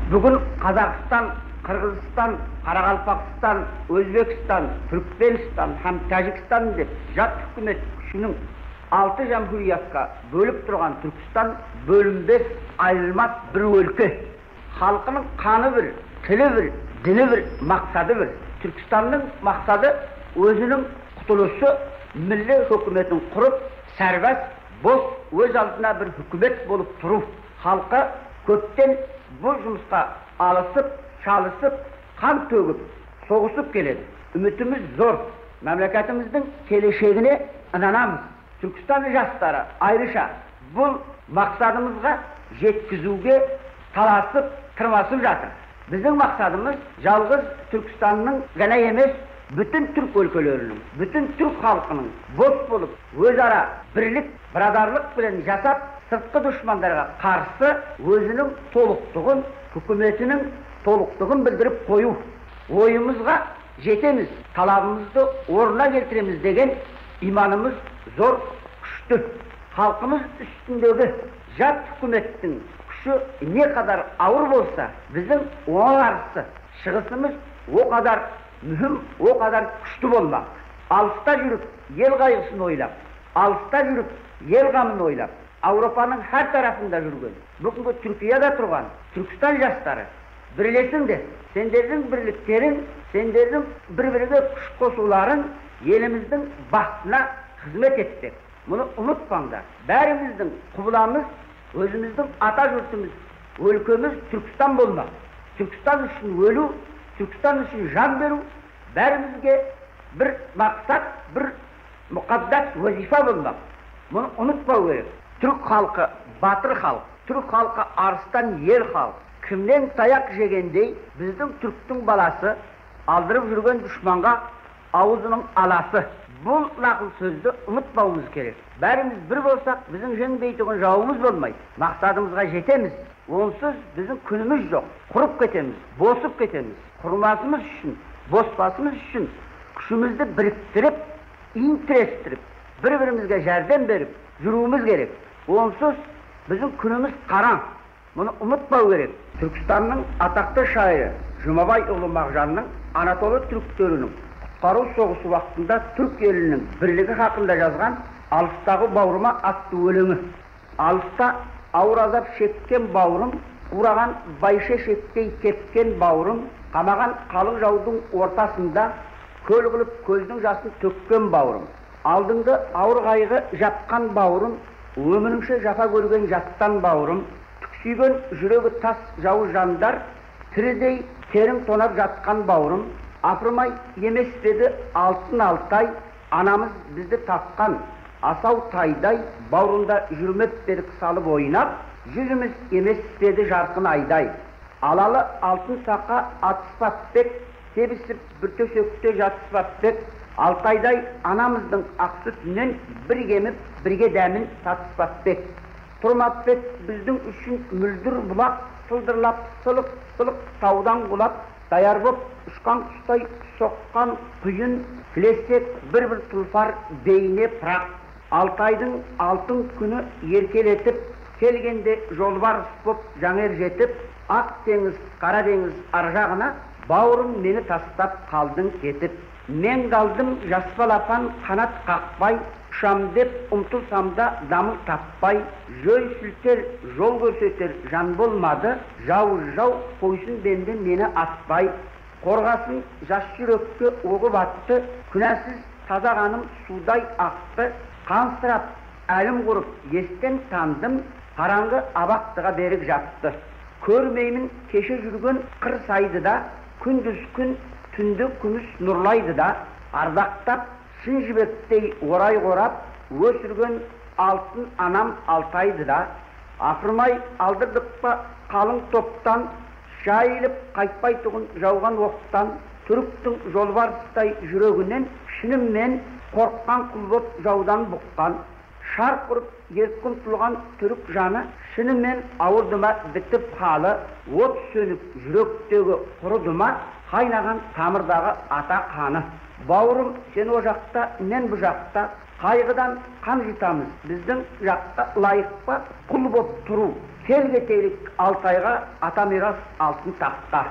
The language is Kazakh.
Бүгін Қазақстан, Қырғызстан, Қарақалпақстан, Өзбекстан, Түркменстан һәм Тәжікстан деп жат үкімет күшінің 6 жамһуриятқа бөліп тұрған Түркістан бөлінбес, айырылмас бір өлке. Халқының қаны бір, тілі бір, діні бір, мақсады бір. Түркістанның мақсады өзінің құтылысы, милли үкіметін құрып, сәрбаз, бос, өз алдына бір үкімет болып тұру. Халқы көптен бұл жұмысқа алысып, шалысып, қан төгіп, соғысып келеді. Үмітіміз зор. Мемлекетіміздің келешегіне инанамыз. Түркістан жастары айрыша бұл мақсадымызға жеткізуге таласып, тырмасып жатыр. Біздің мақсадымыз жалғыз Түркістанның ғана емес, бүтін түрк өлкелерінің, бүтін түрк халқының бос болып, өзара бірлік, бірадарлық білен жасап, сыртқы дұшмандарға қарсы өзінің толықтығын, үкіметінің толықтығын білдіріп қою. Ойымызға жетеміз, талабымызды орнына келтіреміз деген иманымыз зор, күшті. Халқымыз үстіндегі жат үкіметтің күші не қадар ауыр болса, біздің оған қарсы шығысымыз о қадар мүхім, о қадар күшті болмақ. Алыста жүріп ел қайғысын ойлап, алыста жүріп ел қамын ойлап, Ауропаның әр тарафында жүрген, бүгінгі Түркияда тұрған Түркістан жастары, бірлесіңдер. Сендердің бірліктерің, сендердің бір-бірге күш қосуларың еліміздің бақытына қызмет етпек. Мұны ұмытпаңдар. Бәріміздің құбыламыз, өзіміздің ата жұртымыз, өлкеміз Түркістан болмақ. Түркістан үшін өлу, Түркістан үшін жан беру бәрімізге бір мақсат, бір мұқаддас вазифа болмақ. Мұны ұмытпау керек. Түрік халқы батыр халық, түрік халқы арыстан ер халық. Кімнен таяқ жегендей біздің түріктің баласы алдырып жүрген дұшманға аузының аласы. Бұл нақыл сөзді ұмытпауымыз керек. Бәріміз бір болсақ, біздің жеңбейтұғын жауымыз болмайды. Мақсадымызға жетеміз. Онсыз біздің күніміз жоқ. Құрып кетеміз, босып кетеміз. Құрмасымыз үшін, боспасымыз үшін күшімізді біріктіріп, иін тірестіріп, бір-бірімізге жәрдем беріп жүруіміз керек. Онсыз біздің күніміз қараң. Мұны ұмытпау керек. Түркістанның атақты шайыры Жұмабай ұлы Мағжанның Анатолы түріктерінің құтқару соғысы уақытында түрк елінің бірлігі хақында жазған «Алыстағы бауырыма» атты өлеңі. Алыста ауыр азап шеккен бауырым, қураған байшешектей кепкен бауырым, қамаған қалың жаудың ортасында көл қылып көздің жасын төккен бауырым, алдыңды ауыр қайғы жапқан бауырым, өміріңше жапа көрген жаттан бауырым, түксиген жүрегі тас жауыз жандар, тірідей терің тонап жатқан бауырым, апырмай емес деді алтын алтай, анамыз бізді тапқан асау тайдай, бауырында жүрмеп бедік салып ойнап, жүзіміз емес деді жарқын айдай. Алалы алтын сақа атыспап бек, тебісіп бір төсекте жатыспап бек, Алтайдай анамыздың ақ сүтінен бір кеміп, бірге дәмін татыспап бек. Тұрмап бек біздің үшін мүлдір бұлақ, сылдырлап сылық-сылық таудан құлап, даяр боп ұшқан құстай соққан құйын, тілесек бір-бір тұлпар бейне пырақ. Алтайдың алтын күні еркелетіп, келгенде жолбарыс боп жаңер жетіп, ақ теңіз, қара теңіз ар жағына, бауырым мені тастап қалдың кетіп. Мен қалдым жас балапан қанат қақпай, ұшам деп ұмтылсам да дамыл таппай, жөн сілтер, жол көрсетер жан болмады, жауыз жау қойсын бенде мені атпай. Қорғасын жас жүрекке оғы батты, күнәсіз таза қаным судай ақты, қансырап әлім құрып естен тандым, қараңғы абақтыға берік жатты. Көрмеймін кеше жүрген қыр сайды да, күндіз күн, түнді күміс нұрлайды да, ардақтап шын жібектей орай қорап, өсірген алтын анам Алтайды да, апырмай алдырдық па қалың топтан, жайылып қайтпайтұғын жауған оқтан, түріктің жолбарыстай жүрегінен шынымен қорыққан құл боп жаудан бұққан, шарқ ұрып еркін ұмтылған түрік жаны шынымен ауырды ма бітіп халы, от сөніп жүректегі құрыды ма қайнаған тамырдағы ата қаны. Бауырым, сен о жақта, мен бұ жақта, Қайғыдан қан жұтамыз. Біздің жаққа лайық па құл боп тұру? Кел кетелік Алтайға, ата мирас алтын таққа.